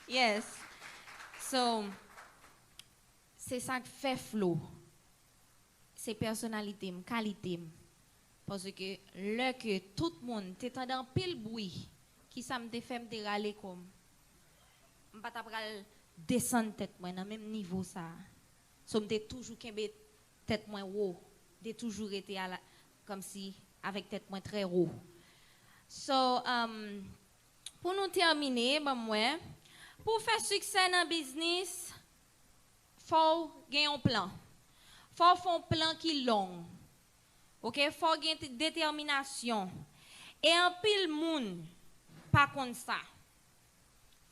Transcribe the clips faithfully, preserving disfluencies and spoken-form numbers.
Yes. So, se sa k fè Flo. Se pèsonalite m, kalite m. Paske lè ke tout moun te tande anpil bri, kisa m te fè? M te rale kò m. M pa ta pral desann tèt mwen nan menm nivo sa a. So, m te toujou kenbe tèt mwen wo. M te toujou rete ala, kòmsi avèk tèt mwen trè wo. So, um, pou nou tèmine, ban m wè, pou w fè siksè nan biznis, fò w gen yon plan. Fò w fè yon plan ki long. Oke? Fò w gen t-, detèminasyon. E anpil moun pa konn sa.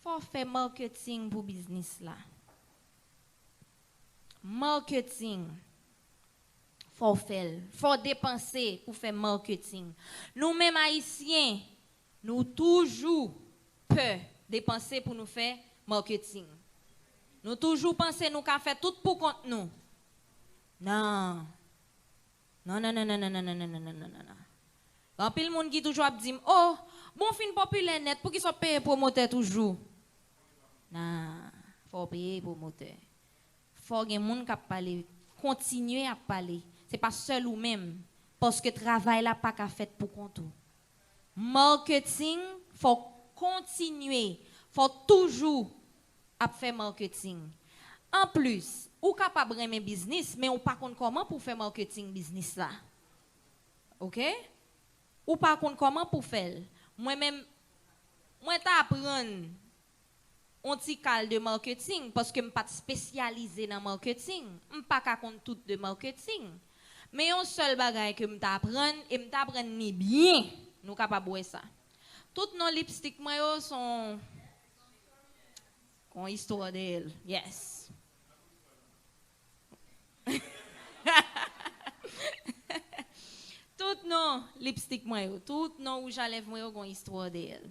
Fò w fè marketing pou biznis la. Marketing. Fò w fè l. Fò w depanse pou fè marketing. Nou menm Ayisyen, nou toujou pè depanse pou nou fè marketing. Nou toujou panse nou ka fè tout pou kont nou. Non. Non, non, non, non, non, non, non, non, non, non, non, non. Gen anpil moun ki toujou ap di m, "Oh, bon, w fin popilè nèt, poukisa w ap peye pwomotè toujou?" Nan, fò w peye pwomotè. Fò gen moun k ap pale, kontinye ap pale. Se pa sèl ou menm, paske travay la pa ka fèt pou kont ou. Marketing, fò w kontinye, fò w toujou ap fè marketing. Anplis, ou kapab renmen biznis, men ou pa konn kòman pou w fè marketing biznis la. Oke? Ou pa konn kòman pou w fè l. Mwen menm, mwen t aprann yon ti kal de marketing, paske m pa t espesyalize nan marketing. M pa ka konn tout de marketing. Men yon sèl bagay ke m t aprann, e m t aprann li byen, nou kapab wè sa. Tout non lipstik mwen yo son, gon istwa dèyè l. Yes. Tout non lipstik mwen yo, tout non wouj a lèv mwen yo gon istwa dèyè l.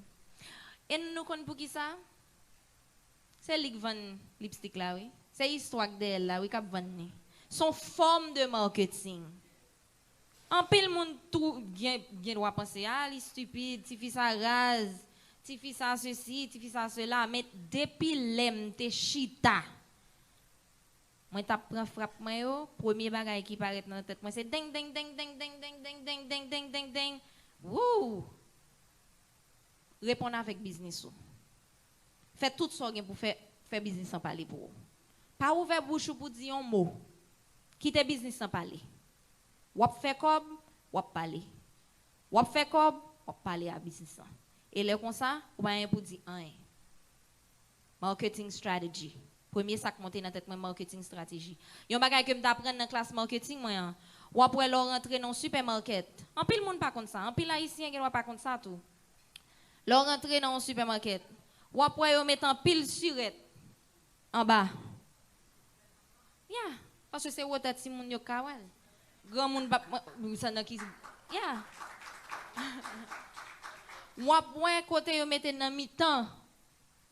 E nou konn poukisa? Se li k vann lipstik la, wi. Se istwa k dèyè l la, wi, k ap vann li. Se yon fòm de marketing. Anpil moun tou gen, gen dwa panse, "Ah, li stipid, tifi sa raz, tifi sa sesi, tifi sa sela." Men depi lè m te chita, mwen t ap pran frap mwen yo, premye bagay ki parèt nan tèt mwen se deng, deng, deng, deng. Wouw! Reponn avèk biznis ou. Fè tout sa w gen pou fè, fè biznis lan pale pou ou. Pa ouvè bouch ou pou di yon mo. Kite biznis lan pale. W ap fè kòb, w ap pale. W ap fè kòb, w ap pale a biznis lan. E lè konsa, ou pa gen pou di anyen. Marketing strategy. Premye sa k monte nan tèt mwen, marketing strategy. Yon bagay ke m t aprann nan klas marketing mwen an, w ap wè lè w rantre nan yon sipèmakèt. Anpil moun pa konn sa. Anpil Ayisyen gen dwa pa konn sa tou. Lè w rantre nan yon sipèmakèt, w ap wè yo met anpil sirèt anba. Ya, paske se wotè timoun yo ka wè l. Granmoun p ap, mwen, sa nan ki, ya. W ap wè kote yo mete nan mitan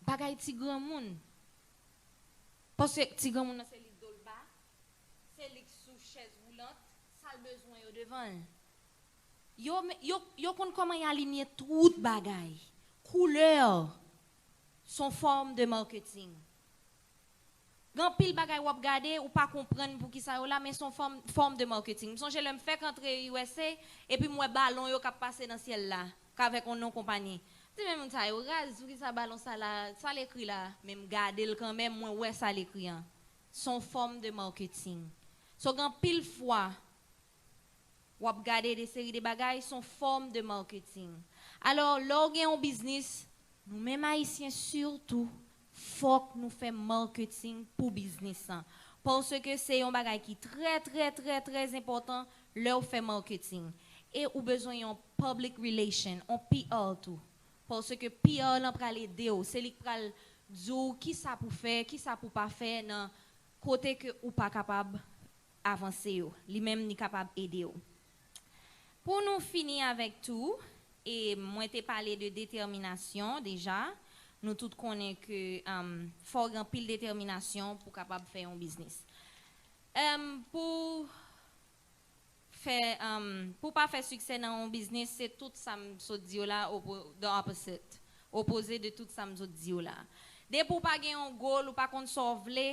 bagay ti granmoun. Paske ti granmoun nan se li k do l ba, se li k sou chèz woulant, sa l bezwen yo devan l. Yo, yo, yo konn kòman y alinye tout bagay. Koulè, se yon fòm de marketing. Gen anpil bagay w ap gade, ou pa konprann poukisa yo la, men se yon fòm, fòm de marketing. M sonje lè m fèk antre U S A, epi m wè balon yo k ap pase nan syèl la, k avèk yon non konpayi. M di, "Men moun sa yo raz, poukisa balon sa la, sa l ekri la?" Men m gade l kanmenm, mwen wè sa l ekri an. Se yon fòm de marketing. So, gen anpil fwa, w ap gade de seri de bagay, se yon fòm de marketing. Alò, lè w gen yon biznis, nou menm Ayisyen sitou, fòk nou fè marketing pou biznis lan. Paske se yon bagay ki trè, trè, trè, trè enpòtan lè w fè marketing. E ou bezwen yon public relation, yon P R tou. Paske P R lan pral ede w, se li k pral di w kisa pou fè, kisa pou pa fè nan kote ke ou pa kapab avanse yo. Li menm, li kapab ede w. Pou nou fini avèk tou, e mwen te pale de detèminasyon deja. Nou tout konnen ke, um, fò w gen anpil detèminasyon pou w kapab fè yon biznis. Um, pou fè, um, pou w pa fè siksè nan yon biznis, se tout sa m sot di yo la, opo-, the opposite. Opoze de tout sa m sot di w la. Depi w pa gen yon goal, ou pa konn sa w vle,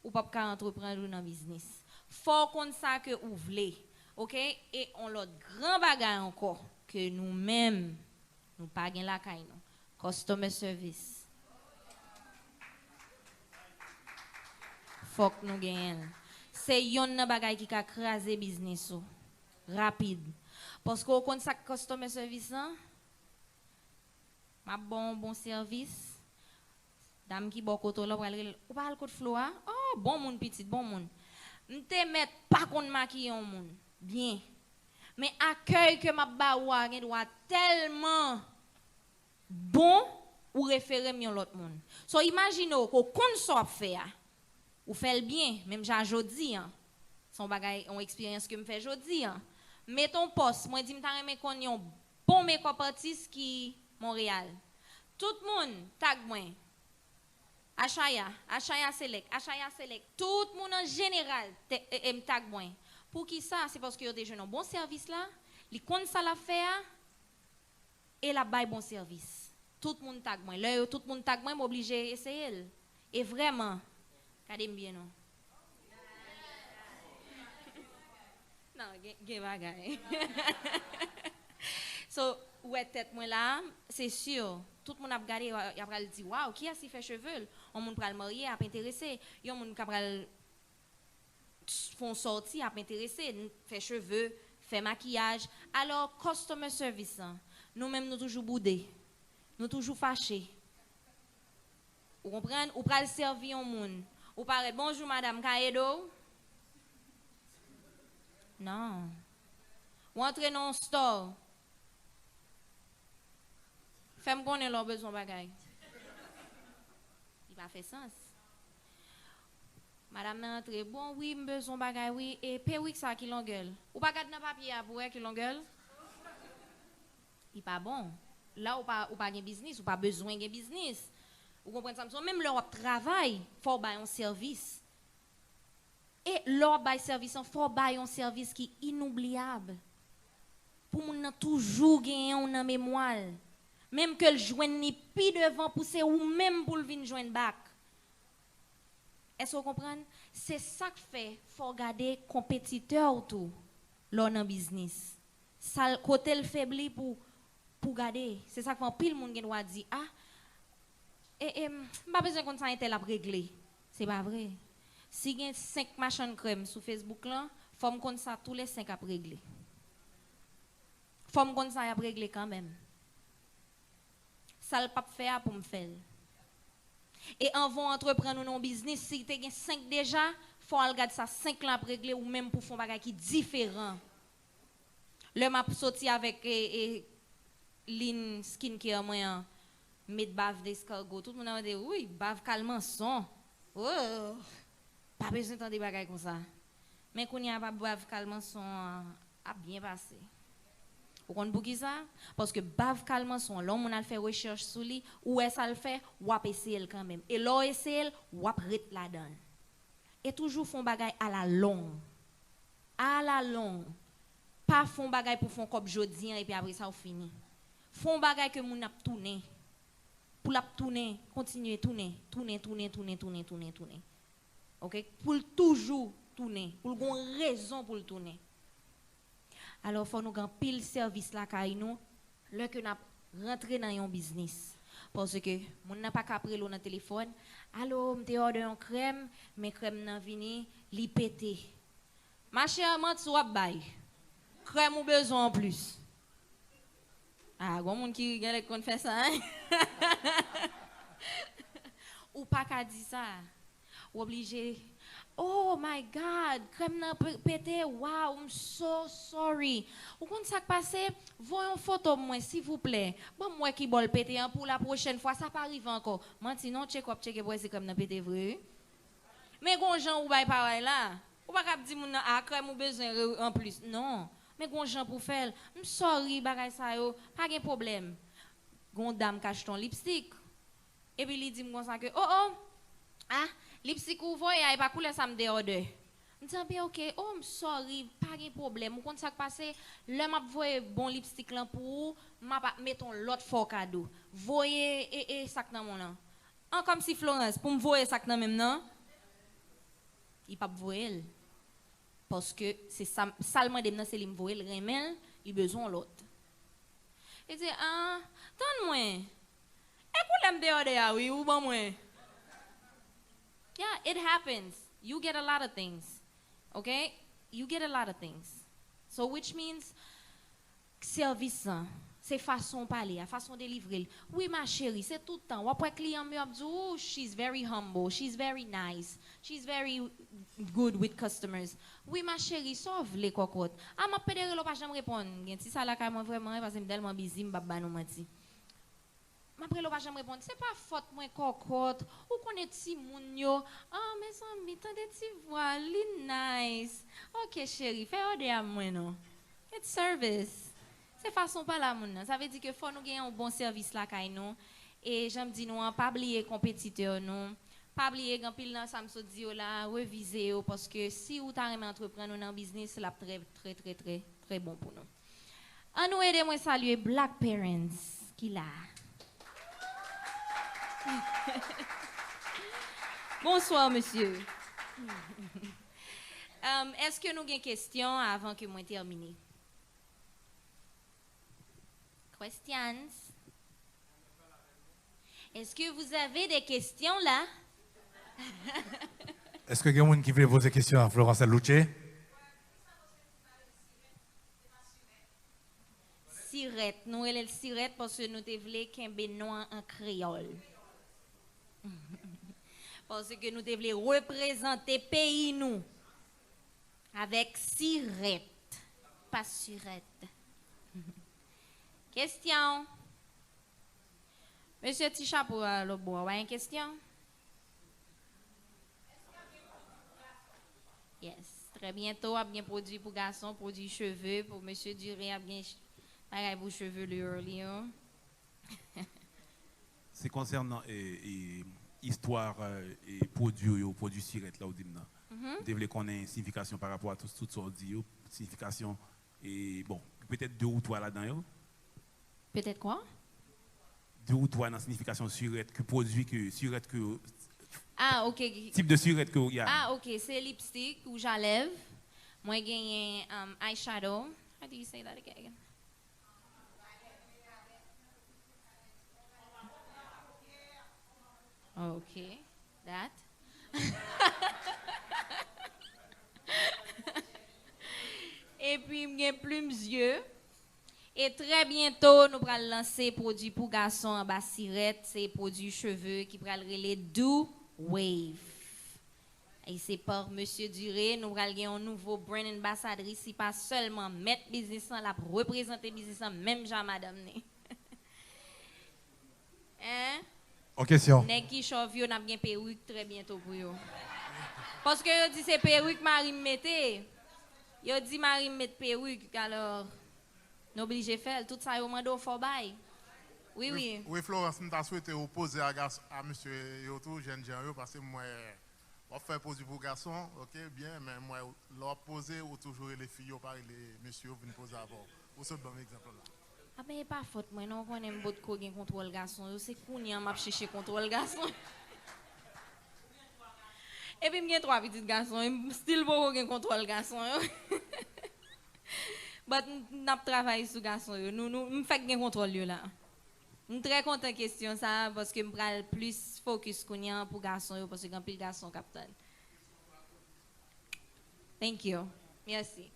ou p ap ka antreprann ou nan biznis. Fò w konn sa ke ou vle, oke? E yon lòt gran bagay ankò ke nou menm, nou pa gen lakay nou, customer service. Fòk nou genyen l. Se yonn nan bagay ki ka kraze biznis ou rapid. Paske w konn sa k customer service lan? M ap ba w yon bon sèvis. Dam ki bò kote w la, w pral rele l, "Ou pa al kot Flo a? Oh, bon moun, pitit, bon moun." M te mèt pa konn makiye yon moun byen. Men akèy ke m ap ba ou a gendwa tèlman bon, ou refere m yon lòt moun. So, imajine w ke w konn sa w ap fè a. Ou fè l byen, menm jan jodi an. Se yon bagay, yon eksperyans ke m fè jodi an. Mete yon pòs, mwen di m ta renmen konn yon bon makeup artist ki Monreyal. Tout moun tag mwen. Achaya, Achaya Select, Achaya Select. Tout moun an jeneral te, e, e, m tag mwen. Poukisa? Se paske yo te jwenn yon bon sèvis la, li konn sa l ap fè a, e l ap bay bon sèvis. Tout moun tag mwen. Lè yo tout moun tag mwen, m oblije eseye l. E vrèman, gade m byen non. Non, gen, gen bagay. So, ou wè tèt mwen la, se si, tout moun ap gade, y ap pral di, "Waw, kiyès ki fè cheve l?" Yon moun pral marye, ap enterese. Yon moun ka pral fè yon sòti, ap enterese, n-, fè cheve, fè makiyaj. Alò, customer service lan, nou menm nou toujou boude. Nou toujou fache. Ou konprann? Ou pral sèvi yon moun. Ou parèt, "Bonjou, madanm, ka ede w?" Non. Ou antre nan yon store. "Fè m konnen lè w bezwen yon bagay." Li pa fè sans. Madanm nan antre, "Bon, wi, m bezwen yon bagay, wi. E pewik sa ki longè l?" Ou pa gad nan papye a pou wè ki longè l? Li pa bon. La, ou pa, ou pa gen biznis, ou pa bezwen gen biznis. Ou konprann sa m di w? Menm lè w ap travay, fò w bay yon sèvis. E lè w ap bay sèvis lan, fò w bay yon sèvis ki inoubliyab. Pou moun nan toujou genyen w nan memwa l. Menm ke l jwenn li pi devan pou se ou menm pou l vin jwenn back. Èske w konprann? Se sa k fè fò w gade konpetitè w tou lè w nan biznis. Sa l, kote l febli pou, pou gade. Se sa k fè anpil moun gen dwa di, "A, e, e, m pa bezwen konn sa entèl ap regle." Se pa vre. Si gen senk machann krèm sou Facebook lan, fò m konn sa tou le senk ap regle. Fò m konn sa y ap regle kanmenm. Sa l p ap fè a pou m fè l. E anvan w antreprann ou nan yon biznis, si te gen senk deja, fò w al gad sa senk lan ap regle ou menm pou w fè yon bagay ki diferan. Lè m ap soti avèk, e, e, liy skincare mwen an, m met bav descargot. Tout moun ap mande, "Wouy, bav kalmanson. Oh, pa bezwen tande bagay konsa." Men kounye a, bav kalmanson an ap byen pase. Ou konn poukisa? Paske bav kalmanson an, lè yon moun al fè rechèch sou li, ou wè sa l fè, w ap eseye l kanmenm. E lè w eseye l, w ap ret ladan l. E toujou fè yon bagay alalong. Alalong. Pa fè yon bagay pou fè yon kòb jodi an epi apre sa ou fini. Fè yon bagay ke moun ap tounen. Pou l ap tounen, kontinye tounen, tounen, tounen, tounen, tounen, tounen, tounen. Oke? Pou l toujou tounen, pou l gon rezon pou l tounen. Alò, fò nou gen anpil sèvis lakay nou lè ke n ap rantre nan yon biznis. Paske moun nan pa ka ap rele w nan telefòn, "Alo, m te òdè yon krèm, men krèm nan vini, li pete." Machè, manti w ap bay. Krèm ou bezwen anplis. Ah, gon moun ki genlè konn fè sa, en? Ou pa ka di sa. Ou oblije, "Oh my God, krèm nan pe-, pete, wow, I'm so sorry." Ou konn sa k pase? Voye yon foto mwen, silvouplè. Ban m wè ki bò l pete an pou la pwochèn fwa sa pa rive ankò. Manti non, tcheke w ap tcheke pou wè si krèm nan pete vre, wi. Men gon jan ou bay pawòl la. Ou pa ka ap di moun nan, "A, krèm ou bezwen re-, anplis." Non. Men gon jan pou fè l. "M sorry, bagay sa yo, pa gen pwoblèm." Gon dam k achte yon lipstik. Epi li di m konsa ke, "Oh, oh, a, lipstik ou voye a, e pa koulè sa m te òdè." M di, anben, oke, oh, m sorry, pa gen pwoblèm. Ou konn sa k pase? Lè m ap voye bon lipstik lan pou ou, m ap met yon lòt fè w kado. Voye e, e sa k nan men w lan. An, kòmsi Florence, pou m voye sa k nan men m nan, li p ap voye l. Paske se sa, sa l mande m nan, se li m voye l, renmen l, li bezwen yon lòt. Li di, ah, tann mwen. E koulè m te òdè a, wi, ou ban mwen. Yeah, it happens. You get a lot of things. Okay? You get a lot of things. So, which means, sèvis lan, se fason w pale a, fason w delivre l. Wi, ma chérie, se tout tan. W ap wè kliyan m yo ap di w, oh, she's very humble, she's very nice, she's very good with customers. Wi, ma chérie, sa w vle, kòkòt? A, m ap pede rele w, pa janm reponn. Gen ti sa lakay mwen vrèman, wi, paske m tèlman busy, m p ap ba nou manti. M ap rele w, pa janm reponn. Se pa fòt mwen, kòkòt. Ou konnen timoun yo. Ah, mezanmi, tande ti vwa, li nice. Ok, cheri, fè òdè a mwen non. It's service. Se fason pale a moun nan. Sa vle di ke fò nou gen yon bon sèvis lakay nou. E jan m di nou an, pa bliye konpetitè nou. Pa bliye, gen anpil nan sa m sot di yo la, revize yo, paske si ou ta renmen antreprann ou nan biznis, l ap trè, trè, trè, trè, trè bon pou nou. Ann nou ede mwen salye Black Parents ki la. Bonsoir, monsieur. Um, èske nou gen kesyon avan ke mwen tèmine? Questions? Est-ce que vous avez des questions là? Èske gen moun ki vle poze kesyon a Florence Louche? Sirèt. Nou rele l Sirèt paske nou te vle kenbe non an an kreyòl. Paske nou te vle reprezante peyi nou avèk Sirèt, pa Sirèt. Kesyon. Mesye ti chapo a lòt bò a, w pa gen kesyon? Yes. Trè byento, ap gen pwodui pou gason, pwodui cheve, pou mesye Dure, ap gen ch-, bagay pou cheve li yo. Se konsènan, e, e, istwa, e, pwodui yo, pwodui Sirèt la w di m nan. Mhm. M te vle konnen siyifikasyon pa rapò a tout, tout sa w di yo, siyifikasyon, e, bon, petèt de ou twa ladan yo. Petèt kwa? De ou twa nan siyifikasyon Sirèt, ki pwodui ke, Sirèt ke, ah, ok. Tip de Sirèt ke, yeah. Ah, ok, se lipstik, wouj a lèv. Mwen genyen, um, eyeshadow. How do you say that again? Ok, that. Epi m gen plim zye. E trè byento, nou pral lanse pwodui pou gason anba Sirèt. Se pwodui cheve ki pral rele Do Wave. E se pa Mesye Dure, nou pral gen yon nouvo brand anbasadris. Li pa sèlman mèt biznis lan, l ap reprezante biznis lan menm jan a madanm ni. Hein? Yon kesyon. Nèg ki chòv yo, n ap gen perik trè byento pou yo. Paske yo di se perik mari m mete. Yo di mari m met perik, alò, n oblije fè l. Tout sa yo mande w, fò w bay. Wi, wi. Wi, Florence, m ta swete ou poze a gas-, a mesye yo tou, jènjan yo, paske m wè w ap fè pwodui pou gason, ok, byen, men m wè lè w ap poze, ou toujou rele fi yo, pa rele mesye yo vin poze avè w. Ou sot ban m egzanp la. A, men e pa fòt mwen non, ou konnen m potko gen kontwòl gason yo, se kounye a m ap chèche kontwòl gason. Epi m gen twa pitit gason, e m still poko gen kontwòl gason yo. But n, n ap travay sou gason yo. Nou, nou, m fèk gen kontwòl yo la. M trè kontan kesyon sa a, paske m pral plis fokis kounye a pou gason yo, paske gen anpil gason k ap tann. Thank you. Mèsi.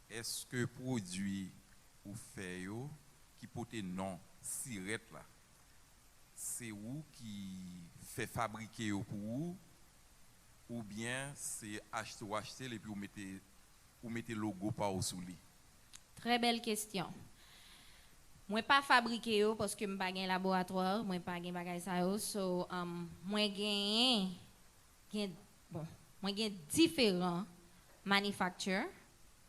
Èske pwodui ou fè yo ki pote non Sirèt la, se ou ki fè fabrike yo pou ou, oubyen se achte, ou achte l epi ou mete, ou mete logo pa w sou li? Trè bèl kesyon. Mwen pa fabrike yo paske m pa gen laboratwa, mwen pa gen bagay sa yo. So, um, mwen genyen, gen, bon, mwen gen diferan manufacturer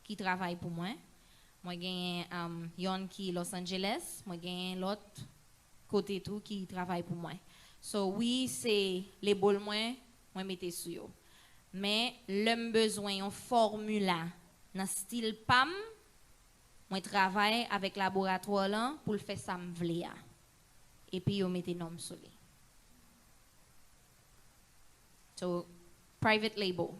ki travay pou mwen. Mwen genyen, um, yonn ki Los Angeles, mwen genyen lòt kote tou ki travay pou mwen. So, wi, se label mwen, mwen mete sou yo. Men, lè m bezwen yon fòmila nan stil pa m, mwen travay avèk laboratwa lan pou l fè sa m vle a. Epi yo mete non m sou li. So, private label.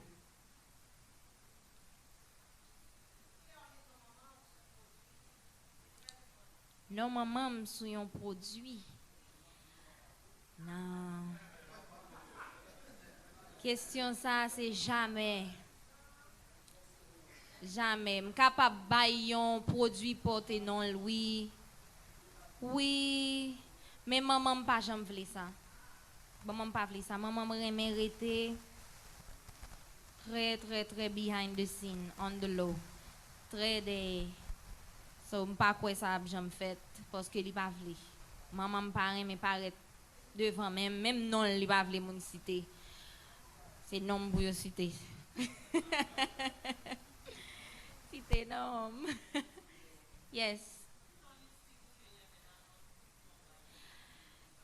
Non manman m sou yon pwodui. Non. Kesyon sa a se jamè. Jamè. M kapab bay yon pwodui pote non l, wi. Wi. Men manman m pa janm vle sa. Manman m pa vle sa. Manman m renmen rete trè, trè, trè behind the scene, on the low. Trè dèyè. So, m pa kwè sa ap janm fèt, paske li pa vle. Manman m pa renmen parèt devan, men menm non l, li pa vle moun site. Se non m pou yo site. Site non m. Yes.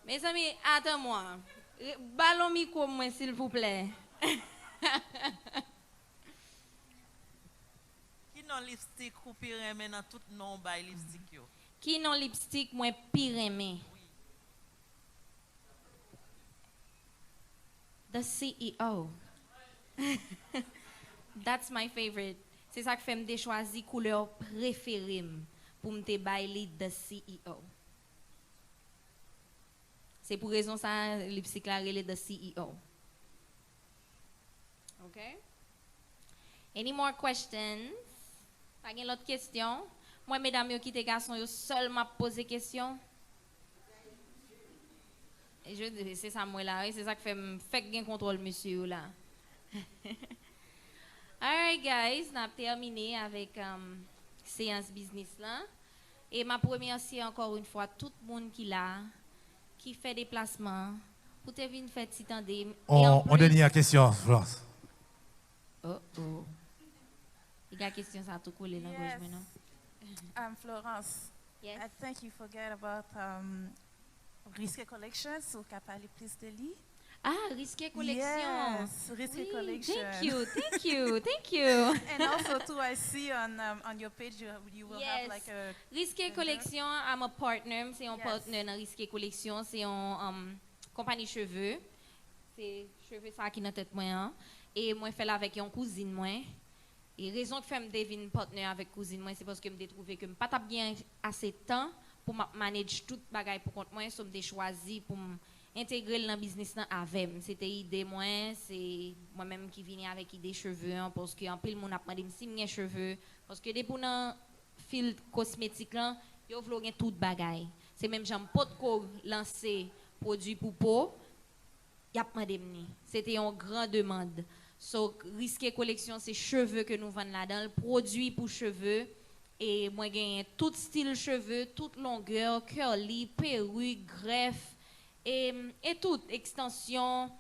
Mezanmi, atann mwa. Re- Ba l yon mikwo mwen, silvouplè. Ki non lipstik ou pi renmen nan tout non w bay lipstik yo? Ki non lipstik mwen pi renmen? The C E O. That's my favorite. Se sa k fè m te chwazi koulè prefere m pou m te bay li The C E O. Se pou rezon sa a, lipstik la rele The C E O. Ok? Any more questions? Pa gen lòt kesyon? Mwen, medam yo kite gason yo sèlman ap poze kesyon. Je, se sa m wè la, wi. Se sa k fè m fèk gen kontwòl mesye yo la. Alright, guys, n ap tèmine avèk um, seyans biznis lan. E m ap remèsye encore une fois tout moun ki la, ki fè deplasman an, pou te vin fè ti tande m. E On, on anplis, dènye kesyon, Florence. Oh, oh. Piga kesyon sa tou kole nan gòj mwen, non? Um, Florence, Yes. I think you forget about um, Risque Collection, si w ka pale plis de li. Ah, Risque Collection. Yes, Risque Oui, Collection. Thank you, thank you, thank you. And also too, I see on um, on your page you, you will have Yes. Like a Risque Collection, I'm a partner, m se yon Yes. Partner nan Risque Collection, se yon um, konpayi cheve. Se cheve sa ki nan tèt mwen an. E mwen fè l avèk yon kouzin mwen. E rezon k fè m te vin partner avèk kouzin mwen, se paske m te twouve ke m pa t ap gen ase tan pou m ap manage tout bagay pou kont mwen, so m te chwazi pou m entegre l nan biznis lan avè m. Se te ide mwen, se mwen menm ki vini avèk ide cheve an, paske anpil moun ap mande m si m gen cheve, paske depi w nan field kosmetik lan, yo vle w gen tout bagay. Se menm jan m potko lanse pwodui pou po, y ap mande m ni. Se te yon gran demann. So, Risque Collection, se cheve ke nou vann ladan l, pwodui pou cheve. E mwen genyen tout stil cheve, tout longè, curly, perik, grèf, e, e tout, ekstansyon,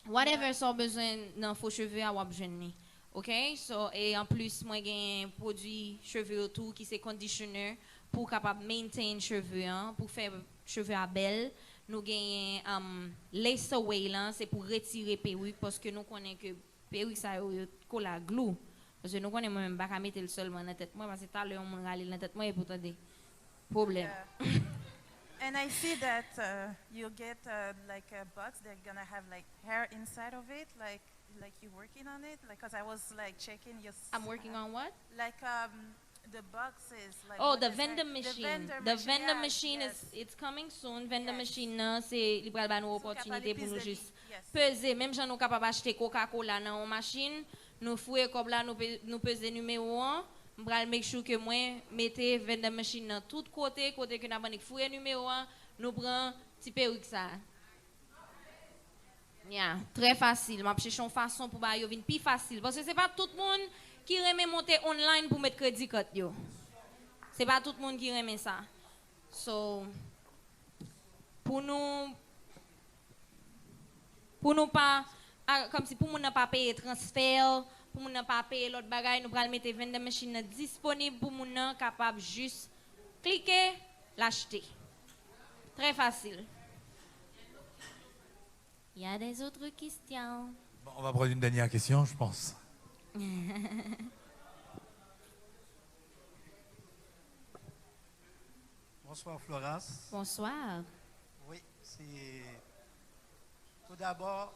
whatever sa w bezwen nan fo cheve a, w ap jwenn li. Ok? So, e anplis, mwen genyen pwodui cheve yo tou ki se conditioner pou w kapab maintain cheve an, pou fè cheve a bèl. Nou genyen um, lace away lan, se pou retire perik, paske nou konnen ke perik sa yo, yo kole ak glou. Paske nou konnen mwen menm m pa ka mete l sèlman nan tèt mwen, paske talè yon moun rale l nan tèt mwen epi w tande pwoblèm. And I see that uh, you get uh, like a box. They're gonna have like hair inside of it. Like like you working on it. Like cause I was like checking your. I'm working on what? Like um the boxes. Like Oh, what the is vending that? machine. The vending The machine. vending Yes, machine yes. is it's coming soon. Vending Yes. Machine nan, se li pral ba nou So, kapab opòtinite pou nou plis de jis li. Yes. Peze. Menm jan nou kapab achte Coca-Cola nan yon machin, nou fouye kòb la, nou, pe, nou peze nimewo an. M pral make sure ke mwen mete vending machine nan tout kote, kote ke n ap annik fouye nimewo an, nou pran ti perik sa. Yeah, trè fasil. M ap chèche yon fason pou bagay yo vin pi fasil. Paske se pa tout moun ki renmen monte online pou met kredi kat yo. Se pa tout moun ki renmen sa. So, pou nou pou nou pa a- kòmsi pou moun nan pa peye transfè, pou moun nan pa peye lòt bagay, nou pral mete vending machine nan disponib pou moun nan kapab jis klike, l achte. Trè fasil. Il y a des autres questions? Bon, on va prendre une dernière question, je pense. Bonsoir Florence. Bonsoir. Wi, se tou dabò,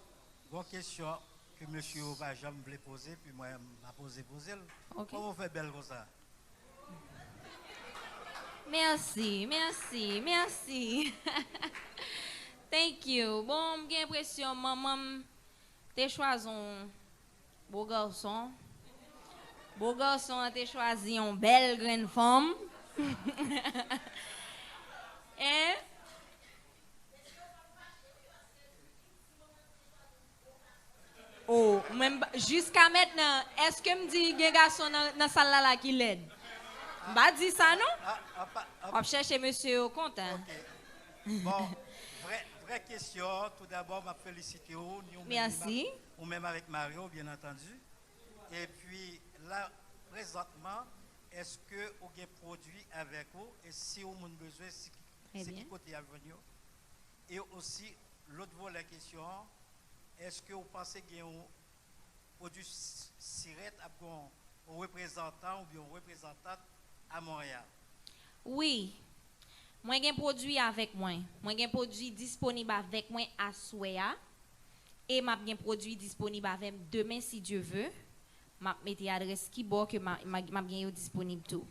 gon kesyon ke mesye yo pa janm vle poze, pi mwen m a poze poze l. Ok. Kòman w fè bèl konsa? Mèsi, mèsi, mèsi. Thank you. Bon, m gen enpresyon manman m te chwazi yon bo gason. Bo gason an te chwazi yon bèl grenn fanm. En? Oh, mwen, jiska mentnan, èske m di gen gason nan, nan sal la la ki lèd? M pa di sa non. W ap chèche mesye yo kontan. Bon, vrè, vrè kesyon, tou dabò, m ap felisite w, ni ou menm, Mèsi. Ou menm avèk mari w, byen antandi. Epi, la, prezantman, èske ou gen pwodui avèk ou? E si yon moun bezwen, se ki kote y ap jwenn yo? E osi, lòt vòlè kesyon an, èske ou panse gen yon pwodui sirèt ap gen yon reprezantan oubyen yon reprezantant a Monreyal? Wi. Mwen gen pwodui avèk mwen. Mwen gen pwodui disponib avèk mwen aswè a. E m ap gen pwodui disponib avè m demen si Dye ve. M ap mete adrès kibò ke m ap gen yo disponib tou.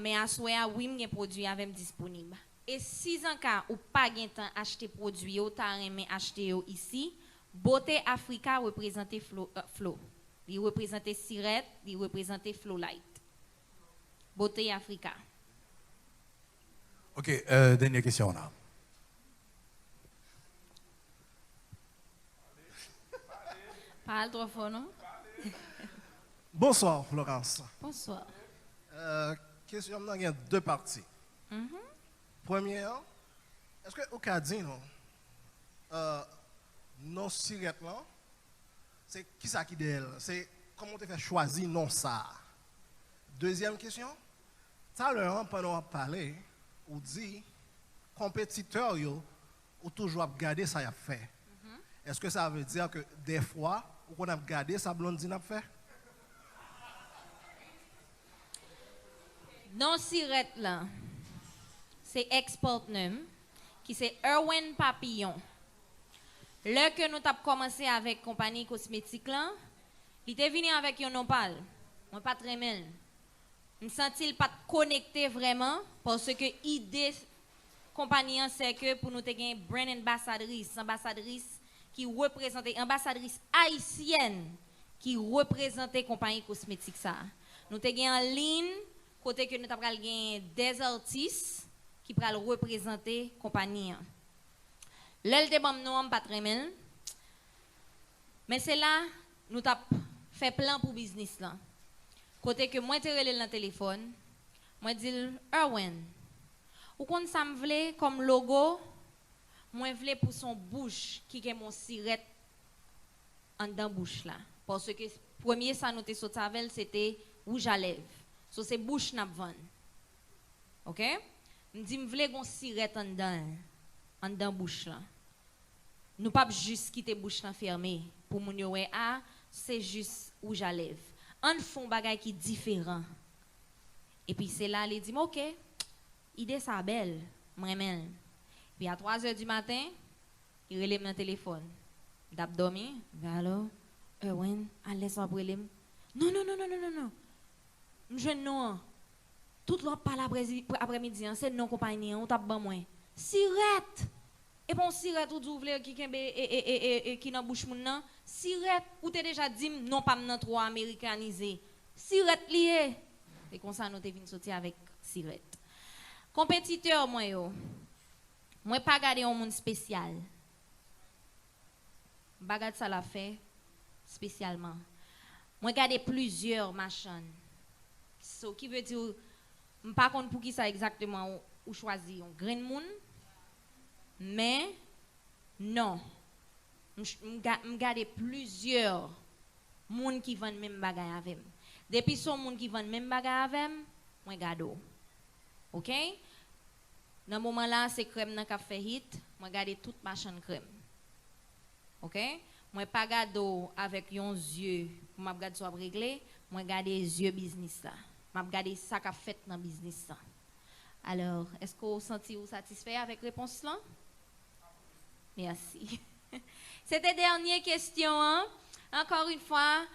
Men aswè a, wi, m gen pwodui avè m disponib. E si zanka ou pa gen tan achte pwodui yo, ou ta renmen achte yo isi, Beauté Africa reprezante Flo, Flo. Li reprezante Sirèt, li reprezante Flolite. Beauté Africa. Ok, euh, dènyè kesyon la. Pa al twò fò non. Bonsoir Florence. Bonsoir. Euh, kesyon m nan gen de pati. Mhm. Premye an, èske ou ka di nou euh, non sirèt lan, se kisa ki dèyè l? Se kòman w te fè chwazi non sa a? Dezyèm kesyon, talè an pandan w ap pale, ou di konpetitè w yo, ou toujou ap gade sa y ap fè. Èske sa vle di ke dèfwa ou konn ap gade sa Blondine ap fè? Non sirèt lan se ex-partner m ki se Erwin Papillon. Lè ke nou t ap kòmanse avèk konpayi kosmetik lan, li te vini avèk yon non pa l. Mwen pa t renmen l. M santi l pa t konekte vrèman paske ide konpayi an se ke pou nou te gen brand anbasadris, anbasadris ki reprezante, anbasadris ayisyèn ki reprezante konpayi kosmetik sa a. Nou te gen an liy kote ke nou ta pral gen de atis ki pral reprezante konpayi an. Lè l te ban m non an, m pa t renmen l. Men se la nou t ap fè plan pou biznis lan. Kote ke mwen te rele l nan telefòn, mwen di l, Erwin, ou konn sa m vle kòm logo? Mwen vle pou se yon bouch ki gen yon sirèt anndan bouch la. Paske premye sa nou te soti avè l, se te wouj a lèv. So se bouch n ap vann. Oke? M di m vle gen yon sirèt anndan l, anndan bouch lan. Nou p ap jis kite bouch lan fèmen pou moun yo wè a, se jis wouj a lèv. Ann fè yon bagay ki diferan. Epi se la li di m, oke, ide sa bèl, m renmen l. Epi a twa zè di maten, li rele m nan telefòn. M t ap dòmi, m fè, alo, Erwin, alèz w ap rele m? Non, non, non, non, non, non, non. M jwenn non an. Tout lè w ap pale aprè, aprè midi an, se non konpayi an ou t ap ban mwen. Sirèt! E pa yon sirèt ou di w vle ki kenbe e, e, e, e, e ki nan bouch moun nan? Sirèt! Ou te deja di m non pa m nan twò amerikanize. Sirèt li ye! Se konsa nou te vin soti avèk sirèt. Konpetitè mwen yo, mwen pa gade yon moun espesyal. M pa gad sa l ap fè espesyalman. Mwen gade plizyè machann. So ki vle di m pa konn poukisa egzakteman ou, ou chwazi yon grenn moun, men non. M, m, ga- m gade plizyè moun ki vann menm bagay avè m. Depi se yon moun ki vann menm bagay avè m, mwen gade w. Oke? Nan moman la, se krèm nan k ap fè hit, mwen gade tout machann krèm. Oke? Mwen pa gade w avèk yon zye pou m ap gade sa w ap regle, mwen gade zye biznis la. M ap gade sa k ap fèt nan biznis la. Alò, èske w santi w satisfè avèk repons lan? Mèsi. Se te dènye kesyon an. Encore une fois,